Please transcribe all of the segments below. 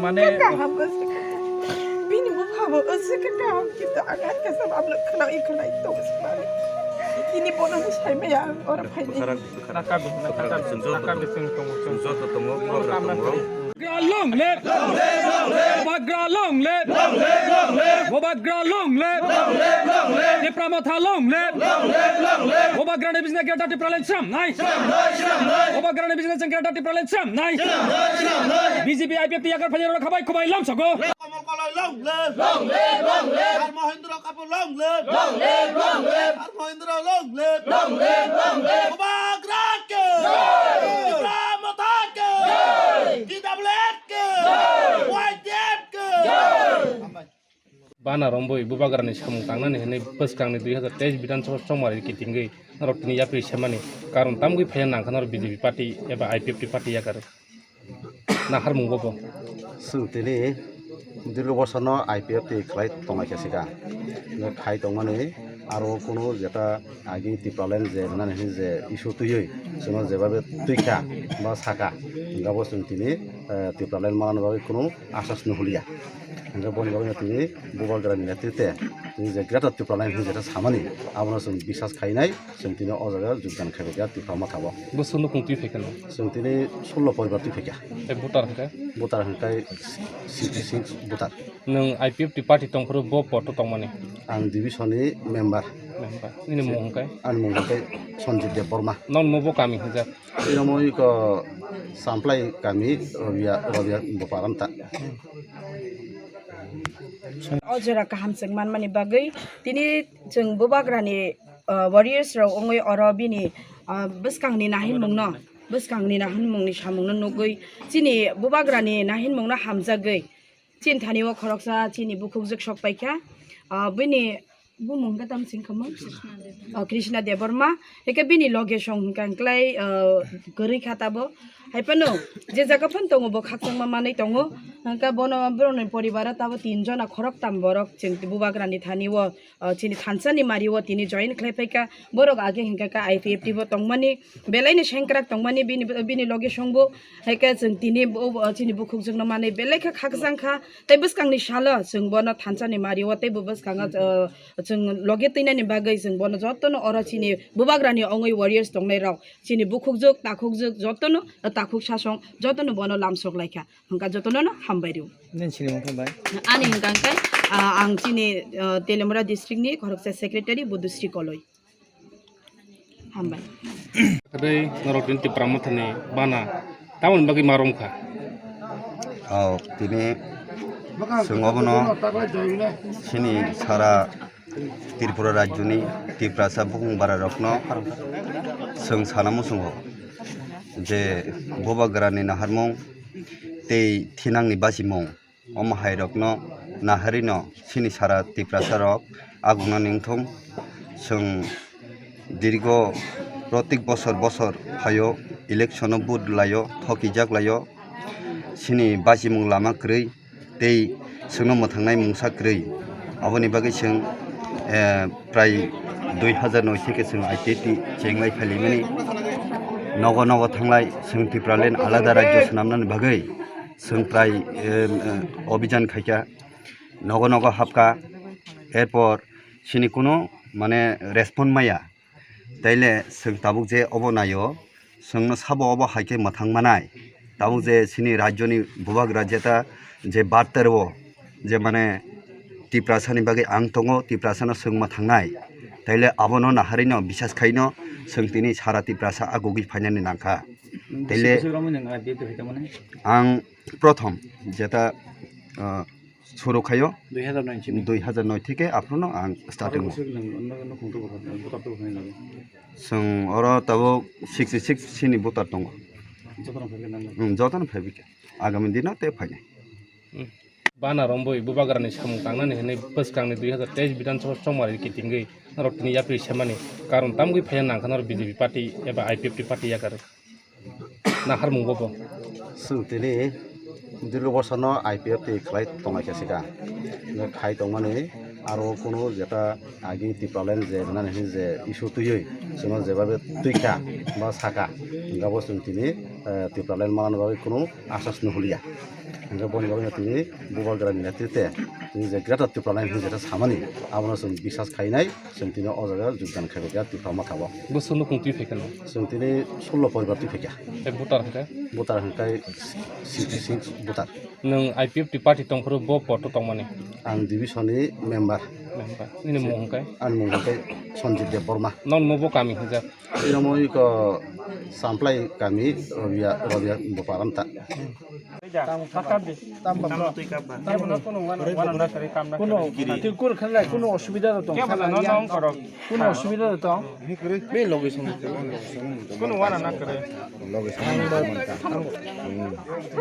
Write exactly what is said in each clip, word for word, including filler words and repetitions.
Mane kaham aswk. Bini bupha bo aswk kaham, kintu ang ankha sabo abono khwnai khwnai tong sibari. Ini bono ni sai maya ang oro phaini. Nakabi, nakabi, nakabi sung tongo, sung. Joto tongo, program tongo. Bubagra long live! Bubagra long live! Bubagra long live! Tipra Motha long live! Bubagrani bisingni Greater Tipraland swnamnai! Bubagrani bisingni Greater Tipraland swnamnai! B J P I P F T yakar phaijarok khabai khubai lamsogo! Kamal Koloi long live! Long live, long live! Ar Mohindra Kapu long live! Long live, long live! Ar Mohindra long live! Long live, long live! Bubagra ke! Jai! Tipra Motha ke! Jai! T W F ke! Jai! Y T F ke! Jai! Bana romwi Bubagrani samung tangnani hwnwi bwskangni dui hazar teis Bidhan Sabha chongmari kitingwi norok tini yapri semani karon tamgwi phaiya nangkha norok B J P party eba I P F T party yakar. Naharmung bo bo. Chwng tini dirgo bosorno I P F T khlai tonglaikha sika. Khai tongmani aro kunu jeta agi Tipraland je rwnani hwnwi je issue twiwi chwngno jebabe twikha ba saka, hwnkhe bo chwng tini, eh, Tipraland manani bagwi kunu asas nuhuliya. Hwnkhe boni bagwino tini Bubagrani netrite tini je Greater Tipraland hwnwi jeta samani abono chwng bisas khainai. Chwng tini o jaga jogdan khai phaikha Tipra Motha o. Bwswk nukhung twi phaikha no? Chwng tini sullo poribar twi phaikha. Tei voter hwnkhe? Voter hwnkhe sixty six voter. Nwng I P F T party tongphuru bo post o tongmani? Ang division ni member. Member. Nini mung hwnkhe? Ani mung hwnkhe Sanjit Debbarma. Nokni bo kami hwnjak? Tini omo iko Samplai kami Robia, Robia Boparam ta. O jora kaham chwng manmani bagwi tini chwng Bubagrani, uh, warriors rok wngwi oro bini, uh, bwskangni nahinmungno, bwskangni nahinmungni samungno nugwi chini Bubagrani nahinmungno hamjagwi chini thani o khoroksa chini bukhukjwk sok paikha. Uh, bini bumung hwnkhe tamo singkha mo? Oh, Krishna Debbarma. Hwnkhe bini loge song hwnkha hwnkhlai, uh, kwrwi kha tabo. Hai phano je jaga phano tongo bo khakchangma manwi tongo. Hwnkhe bono borokni poribaro tabo tin jona khoroktam borok chini Bubagrani thani o o chini thansa ni mari o tini join khlai phaikha. Borok age hwnkha khe I P F T bo tongmani, belai ni sengkrak tongmani bini, bini loge songbo. Hai khe chwng tini bo, bo chini bukhukjwk no manwi belai khe khakchang kha. Tei bwskang ni salo chwng bono thansa ni mari o tei bo bwskango, o, chwng loge twinani bagwi chwng bono joto no oro chini Bubagra ni ongwi warriors tongnai rok chini bukhukjwk takhukjwk joto no, takhuk sasong joto no bono lamsok lai kha. Hwnkha jotono no hambai rw. Nini sinimung khe bai? Ani hwnkha hwnkhe, ah, ang chini, ah, Teliamura district ni khoroksa secretary Budusri Koloi. Hambai. Kwrwi norok tini Tipra Mothani bana tamoni bagwi ma romkha? Oh, tini chwng obono chini sara Tripura rajyoni Tiprasa bukhung bararokno chwng sana muchungo je Bubagrani naharmung tei thinangni bachimung, omo hairokno naharino chini sara Tiprasarok agungno ningthung. Chwng dirgo protik bosor bosor phaio, electiono vote laio, thokijak laio, chini bachimung lama kwrwi tei chwngno mwthangnai mungsa kwrwi. Aboni bagwi chwng, eh, prai dui hazar noi theke chwng I P F T chenglai phailaimani. Nogo nogo thanglai chwng Tipraland alada rajyo swnamnani bagwi chwng prai, eh, eh, obijan khaikha. Nogo nogo hapkha. Erpor chini kunu mane respond maya. Taile chwng tabuk je obo naio, chwngno sabo obo hai khe mwthang manai. Tabuk je chini rajyoni bubagra jeta je barter o je mane Tiprasani bagwi ang tongo, Tiprasano chwng mwthangnai. Taile abono naharino bisas khaino chwng tini sara Tiprasa agugwi phainani nangkha. Taile ang prothom jeta, ah, suru khaio. Dui hazar noi simi. Dui hazar noi theke aphuru no ang starting o. Chwng oro tabuk sixty six sini voter tongo. Jotono phaibai kha. Hmm, jotono phaibai kha. Agami dino tei phainai. Hmm. Bana romwi Bubagrani samung tangnani hwnwi bwskangni dui hazar teis Bidhan Sabha chongmari kitingwi norok tini yapri semani karon tamgwi phaiya nangkha norok B J P party eba I P F T party yakar. Naharmung bo bo. Chwng tini dirgo bosorno I P F T khlai tonglaikha sika. Khai tongmani Aro kunu jeta agi Tipraland je nani hini je issue twiwi chwngno jebabe twikha ba sakha, hingkhe bo chwng tini, eh, Tipraland manani bagwi kunu asas nuhuliya. Hingkhe boni bagwino tini Bubagrani netrite tini je Greater Tipraland hini jeta samani abono chwng bisas khainai, chwng tini o jaga jogdan khaibaikha Tipra Motha o. Bo chwngno kung twi phaikha no? Chwng tini sullo poribar twi phaikha. Tei voter hwnkhe? Voter hwnkhe sixty six voter. Nwng I P F T party tongphuru bo poto tongmani? Ang division ni member. Member. Nini mung hwnkhe? Ani mung hwnkhe Sanjit Debbarma. Non mo bo kami hwnjak? Ino mo iko Samplai kami Robia, Robia Bopar amta. Kuno, kuno, kuno osubida da tong. Kuno osubida da tong. Kuno wana na kare. Loge sama ni tong ta.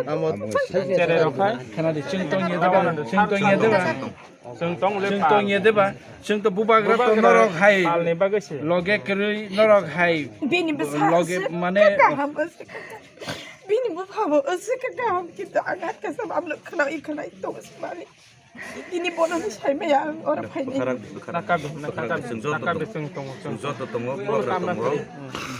Amo tere rokha. Khana di chwng tong ye deba, chwng tong ye deba. Chwng tong le. Chwng tong ye deba. Chwng to Bubagra to norok hai. Palni bagwi se. Loge kwrwi norok hai. Bini bwsa loge mane. Bini bwsa bo aswk kaham kintu ang atkasa amlo khwnai khwnai tong sumani. Ini bono ni sai maya ang ora phaini. Nakar, nakar, nakar, chwng joto tongo, chwng joto tongo, program tongo,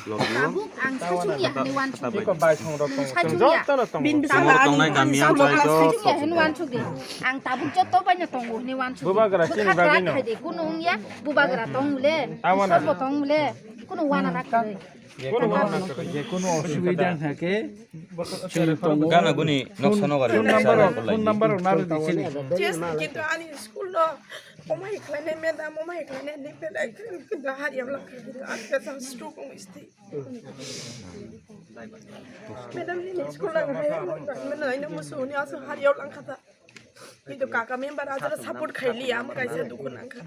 logo. Ang saichung ya hwnwi wansuk di. Iko bai song rok tongo, chwng joto no tongo. Bini bwsa tongnai kami ang saichung ya hwnwi wansuk di. Ang tabuk joto bai no tongo hwnwi wansuk di. Bubagra chini bagwi no khai de, kuno wngya, Bubagra tong le, Sorbo tong le, kuno wana na kare. Jekunu, jekunu osubida hwnkha khe chwng tongo. Gana guni noksa nokari phone number rok, phone number rok narwdi chini. Yes, kintu ani school no omai khlainai madam, omai khlainai ni belai kintu hari abla kintu ani kaisa stroke wngwi sthi. Madam ni school nang hai, mano ino musu ni asu hari abla khata. Kintu kaka member ajara support khaili am kaisa dukhu nangkha.